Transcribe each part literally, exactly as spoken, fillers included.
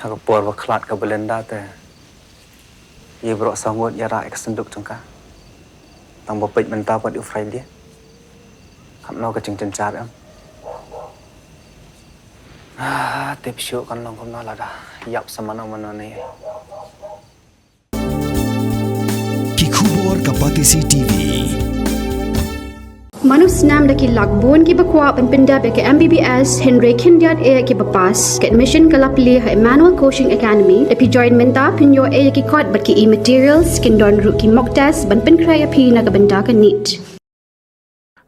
Ha ka por ba khlad ka Belinda te, ïa baroh saw ngut ïa rah ïa ka synduk jong ka. Tang ba peit mynta pat u Friday. Katno ka jingjynjar em. Ah, tip shuh kan long kumno lada ïap sa mano mano ne. Ki khubor ka Batesi TV. Mano snam da ki lak bun kiba kwah ban pyndep ïa ka M B B S hynrei khyndiat eh kiba pass. Ka admission ka la plie ha Emmanuel Coaching Academy. Da phi join mynta phin ïoh eh ïa ki kot bad ki e-materials, kin don ruh ki mock test ban pynkhreh ïa phi na ka bynta ka NEET.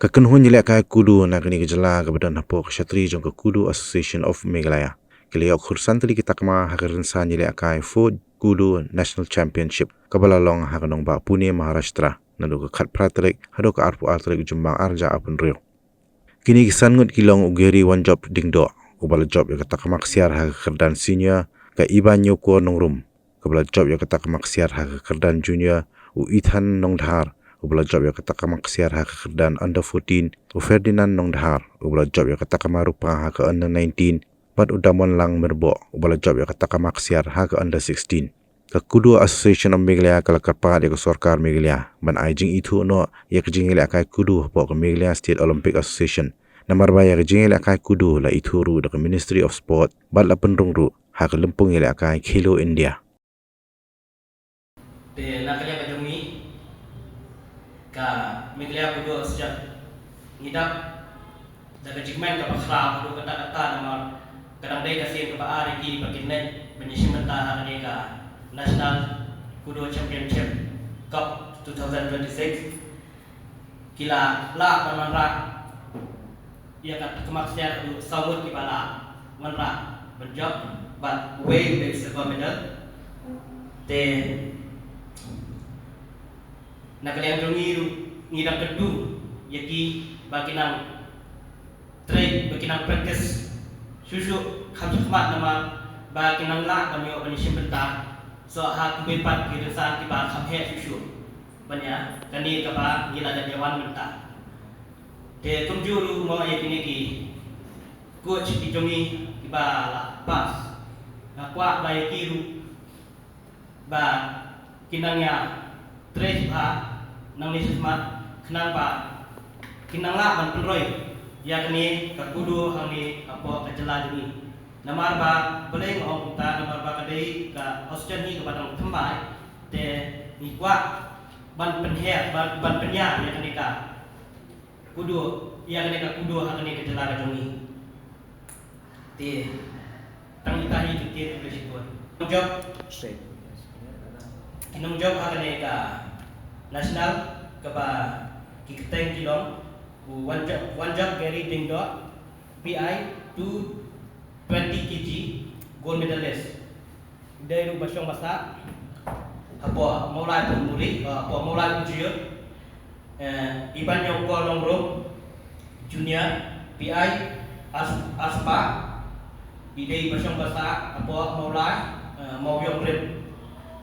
Ka kynhun ïalehkai kudo na kane ka jylla kaba don hapoh ka shatri jong ka Kudo Association of Meghalaya, ki la ïoh khur san tylli ki takma ha ka rynsan ïalehkai Fourth Kudo National Championship kaba la long ha ka nongbah Pune, Maharashtra, naduh ka khatphra tarik haduh ka arphew ar tarik u Jymmang arhajar arphew hynriew. Kine ki san ngut ki long u Gary Wanjop Diengdoh, uba la jop ïa ka takma ksiar ha ka kyrdan senior, ka Ibanyokur Nongrum, kaba la jop ïa ka takma ksiar ha ka kyrdan junior, u Ethan Nongdhar, uba la jop ïa ka takma ksiar ha ka kyrdan under fourteen, u Ferdinand Nongdhar, uba la jop ïa ka takma rupa ha ka under nineteen, bad u Damonlang Myrboh, uba la jop ïa ka takma ksiar ha ka under sixteen. Ka Kudo Association of Meghalaya ka la kyrpad ïa ka sorkar Meghalaya ban ai jingithuh noh ïa ka jingïalehkai kudo hapoh ka Meghalaya State Olympic Association. Namar ba ïa ka jingïalehkai kudo la ithuh ruh da ka Ministry of Sport bad la pynrung ruh ha ka lympung ïalehkai Khelo India. Te na ka liang ka jong ngi, ka Meghalaya Kudo Association, ngi dap da ka jingkmen kaba khraw haduh katta katta namar ka dang dei ka sien kaba ar ïa ki ba kin leit ban ïashim bynta ha kane ka National Kudo Championship Cup two thousand twenty-six. Ki la lah ban wanrah ïa ka takma ksiar haduh saw ngut kiba la wanrah ban jop bad uwei u dei silver medal. Te na ka liang jong ngi ruh ngi dang kyntu ïa ki ba ki nang trei, ba ki nang practice shuh shuh kham shakhmat namar ba ki nang lah ban ïoh ban ïashim bynta. So ha kiwei pat ki rynsan kiba kham heh shuh shuh ban ïa kane kaba ngi la dep ïa wan mynta. Te kumjuh ruh mo ïa kine ki coach ki jong ngi kiba la pass, nga kwah ba ïa ki ruh ba kin nang ïa trei shiphang nangne shakhmat khnang ba kin nang lah ban pynroi ïa kane ka kudo hangne hapoh ka jylla jong ngi. Namar ba balei nga ong kumta, namar ba ka dei ka association hi kaba dang thymmai, te ngi kwah ban pynher, ban, ban pynïar ïa kane ka kudo, ïa kane ka kudo ha kane ka jylla ka jong ngi. Te tang ita hi ki kit ki shibun. Jop. Ki nongjop ha kane ka national kaba ki kyrteng ki long u Wanjop, Wanjop Gary Diengdoh, P I two twenty K G, gold medalist. Dei ruh ba shong ba sah hapoh Mawlai Phuhmuri, eh, hapoh Mawlai Phuhjuyut. Eh, Ibanyokur Nongrum, junior, P I, As-, Aspa. I dei ba shong ba sah hapoh Mawlai, eh, Mawiong Rim.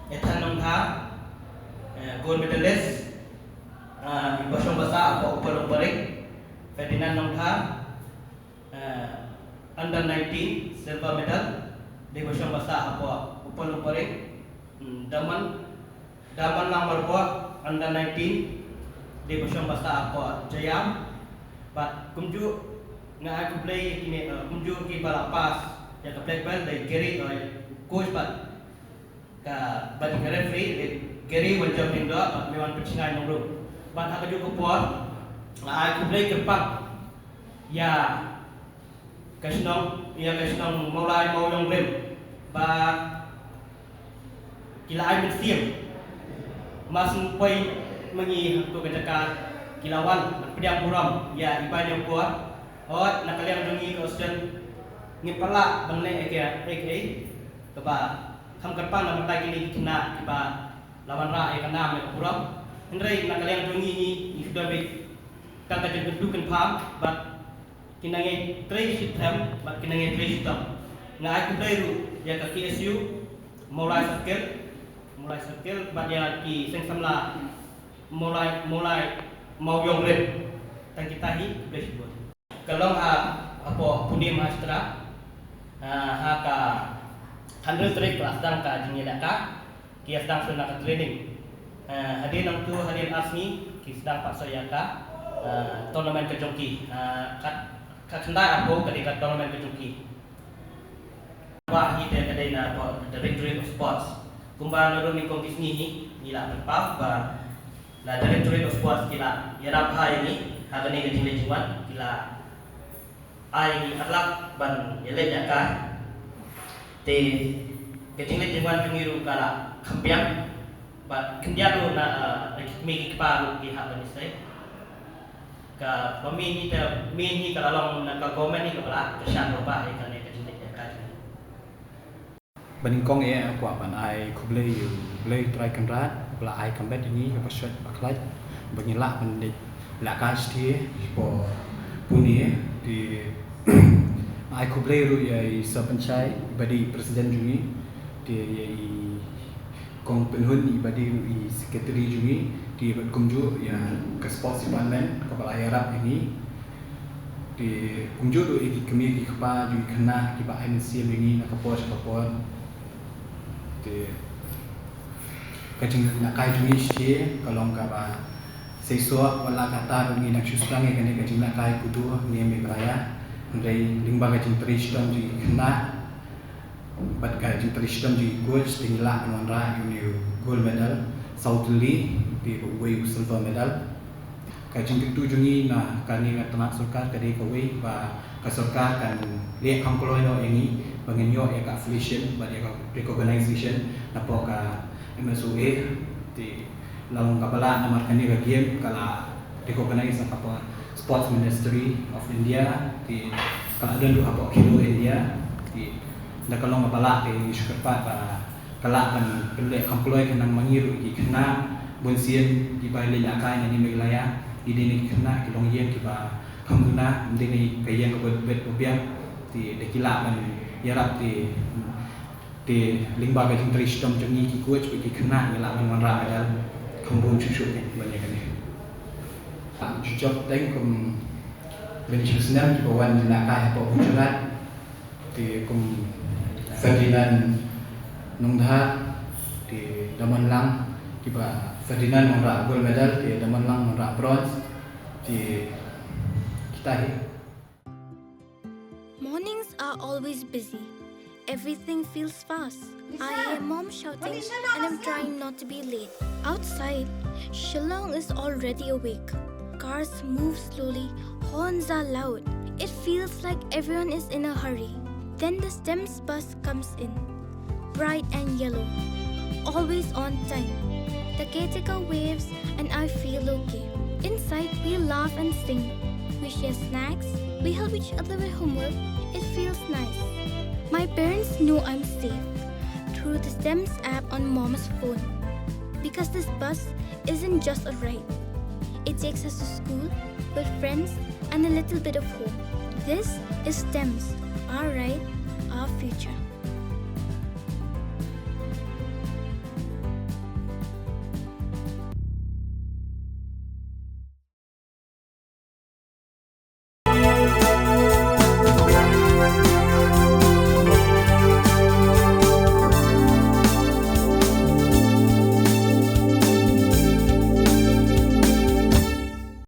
Ethan Nongdhar, eh, gold medalist, eh, i ba shong ba sah hapoh Upper Luang Baring. Ferdinand Nongdhar, eh, under nineteen silver medal, dei ba shong ba sah hapoh Upper Luang Baring. Hmm, Daman, Damonlang Myrboh, under nineteen, dei ba shong ba sah hapoh Jaiam. Bad kumjuh nga ai khublei ïa kine, eh, kumjuh kiba la pass ïa ka black belt, dei Gary, eh, coach bad ka, bad ka referee, eh, Gary Wanjop Diengdoh bad Maiwan Pynshngaiñ Nongrum. Bad ha kajuh ka por nga ai khublei kyrpang ïa ka shnong, ïa ka shnong Mawlai Mawiong Rim ba ki la ai mynsiem. Mar shu poi ma ngi ha kato ka jaka ki la wan ban pdiang burom ïa i Ibanyokur. Hooid, na ka liang jong ngi ka association ngim pat lah ban leh ïa kaei kaei kaba kham kyrpang na ka bynta kine ki khynnah kiba la wanrah ïa ka nam ïa ka burom. Hynrei na ka liang jong ngi, ngi, ngi shu don beit tang ka jingkyntu kynpham bad ki nang ïai trei shitrhem bad ki nang ïai trei shitom. Nga ai khublei ruh ïa ka K S U Mawlai Circle, Mawlai Circle bad ïa ki seng samla Mawlai, Mawlai Mawiong Rim. Tang kita hi, khublei shibun. Ka long ha, hapoh Pune, Maharashtra, ah, ha ka Hynriew tarik la sdang ka jingïalehkai, ki ïa sdang shuwa na ka training. Eh, hadien nangtu hadien ar sngi ki sdang pat shuwa ïa ka, eh, tournament ka jong ki. Eh, ka, ka khyndai arphew ka dei ka tournament ka jong ki. Ba hi te ka dei na ka Directorate of Sports. Kumba na ruh nyngkong ki sngi hi ngi la pynpaw ba na Directorate of Sports ki la ïarap ha ïa ngi ha kane ka jingleit jingwan, ki la ai ïa ngi ar lak ban ïaleit ïalehkai. Te ka jingleit jingwan jong ngi ruh ka la kham biang. Bad khyndiat ruh na, eh, ki kmie ki kpa ruh ki hap ban ïaseng. Kaba main hi te, main hi ka la long na ka government hi kaba la kyrshan bha ïa kane ka jingleit ïalehkai jong ngi. Ba nyngkong eh nga kwah ban ai khublei ïa U Blei Trai Kynrad ba la ai kam bad ïa ngi ïa ka shait ba khlait ba ngin lah ban leit ïalehkai shathie shapoh Pune. Te ai khublei ruh ïa i Sir Pynshai ba dei president jong ngi, te ïa i Kong Pynhun i ba dei ruh i secretary jong ngi, te bad kumjuh ïa ka sports department kaba la ïarap ïa ngi. Te kumjuh ruh ïa ki kmie ki kpa jong ki khynnah kiba ai mynsiem ïa ngi na ka por sha ka por. Te ka jingïalehkai jong ngi shathie ka long kaba seisoh, wat la katta ruh ngi dang shu sdang ïa kane ka jingïalehkai khublei ïa Meghalaya. Hynrei lyngba ka jingtrei shitom jong ki khynnah bad ka jingtrei shitom jong ki coach te ngi lah ban wanrah ïa une u gold medal, saw tylli, te uwei u silver medal. Ka jingkyntu jong ngi na kane ka tnat sorkar ka dei kawei ba ka sorkar kan leh kham kloi noh ïa ngi ba ngin ïoh ïa ka affiliation bad ïa ka recognition napoh ka M S O A. Te la long kaba lah namar kane ka game ka la recognize na ka Sports Ministry of India, te ka la don ruh hapoh Khelo India, te da ka long kaba lah te ngi shu kyrpad ba ka lah ban pynleh kham kloi khnang ma ngi ruh ki khynnah bun sien kiba ïalehkai na ne Meghalaya, ki dei ne ki khynnah ki longïing kiba kham duna, ym dei ne ka ïing kaba bit ba biang, te da ki lah ban ïarap te Te lyngba ka jingtrei shitom jong ngi ki coach bad ki khynnah ngi lah ban wanrah medal kham bun shuh shuh ban ïa kane. Ju jop teng kum bun snem kiba wan ïalehkai hapoh Gujarat. Te kum Ferdinand Nongdhar, te da man lang kiba Ferdinand wanrah gold medal, te da man lang wanrah bronze. Te kita hi. Mornings are always busy. Everything feels fast. I hear mom shouting and I'm trying not to be late. Outside, Shillong is already awake. Cars move slowly, horns are loud. It feels like everyone is in a hurry. Then the STEMS bus comes in, bright and yellow, always on time. The caretaker waves and I feel okay. Inside, we laugh and sing. We share snacks, we help each other with homework. It feels nice. My parents know I'm safe through the STEMS app on mom's phone. Because this bus isn't just a ride, it takes us to school, with friends, and a little bit of home. This is STEMS, our ride, our future.